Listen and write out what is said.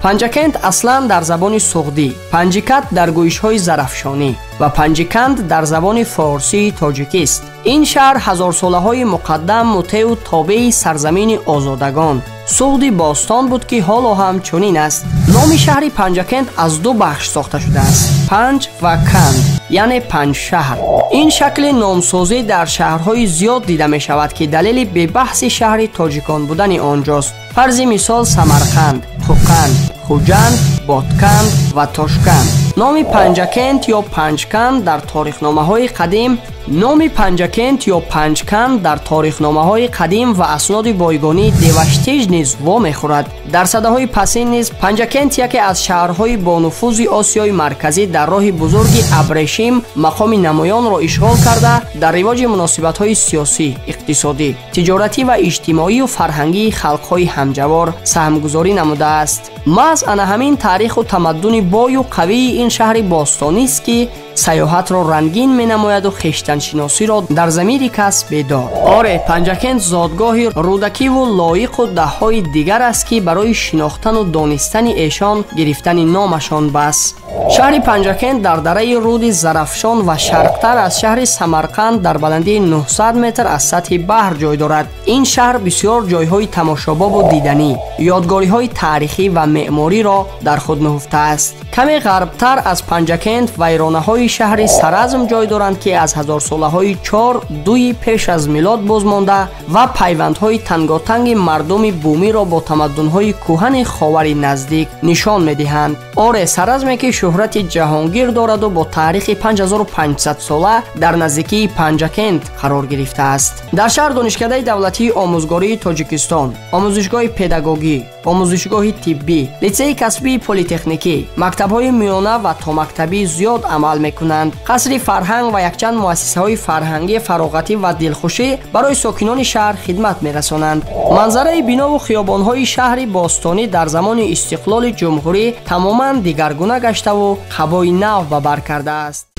Панҷакент аслан дар забони суғдӣ, Панҷикат дар гӯйишҳои зарафшонӣ ва Панҷиканд дар забони форсии тоҷикист. Ин шаҳр ҳазорсолаҳои муқаддам мутеъу тобеи сарзамини озодагон Суғди бостон буд, ки ҳоло ҳам чунин аст. Номи шаҳри Панҷакент аз ду бахш сохта шудааст: панҷ ва канд, яъне панҷ шаҳр. Ин шакли номсозӣ дар шаҳрҳои зиёд дида мешавад, ки далели бебаҳси шаҳри тоҷикон будани онҷост. Фарзи мисол Самарқанд, Хӯқанд, Хуҷанд, Бодканд ва Тошканд. Номи Панҷакент ё Панҷканд дар торихномаҳои қадим номи Панҷакент ё Панҷканд дар торихномаҳои қадим ва асноди бойгонии Деваштиж низ вомехӯрад. Дар садаҳои пасин низ Панҷакент яке аз шаҳрҳои бонуфузи Осиёи Марказӣ дар роҳи бузурги Абрешим мақоми намоёнро ишғол карда, дар ривоҷи муносибатҳои сиёсӣ, иқтисодӣ, тиҷоратӣ ва иҷтимоию фарҳангии халқҳои ҳамҷавор саҳмгузорӣ намудааст. Маҳз ана ҳамин таъриху тамаддуни бою қавии ин шаҳри бостонист, ки сайёҳатро рангин менамояду хештаншиносиро дар замири кас бедор. Оре, Панҷакент зодгоҳи Рӯдакиву Лоиқу даҳҳои дигар аст, ки барои шинохтану донистани эшон гирифтани номашон бас. Шаҳри Панҷакент дар дараи руди Зарафшон ва шарқтар аз шаҳри Самарқанд дар баландии 900 метр аз сатҳи баҳр ҷой дорад. Ин шаҳр бисёр ҷойҳои тамошобобу диданӣ, ёдгориҳои таърихӣ ва меъмориро дар худ нуҳуфтааст. Каме ғарбтар аз Панҷакент вайронаҳои шаҳри Саразм ҷой доранд, ки аз ҳазорсолаҳои 4-2 пеш аз милод бозмонда ва пайвандҳои танготанги мардуми бумиро бо тамаддунҳои кӯҳани Ховари Наздик нишон медиҳанд. Оре, Саразме ки шӯҳрати ҷаҳонгир дораду бо таърихи 5500 сола дар наздикии Панҷакент қарор гирифтааст. Дар шаҳр Донишкадаи давлатии омӯзгории Тоҷикистон, омӯзишгоҳи педагогӣ, омӯзишгоҳи тиббӣ, литсейи касбии политехникӣ, мактабҳои миёна ва томактабӣ зиёд амал мекунанд. Қасри фарҳанг ва якчанд муассисаҳои фарҳангӣ, фароғатӣ ва дилхушӣ барои сокинони шаҳр хидмат мерасонанд. Манзараи бинову хиёбонҳои шаҳри бостонӣ дар замони истиқлоли ҷумҳурӣ тамоман дигаргуна гаштаву қабои нав ба бар кардааст.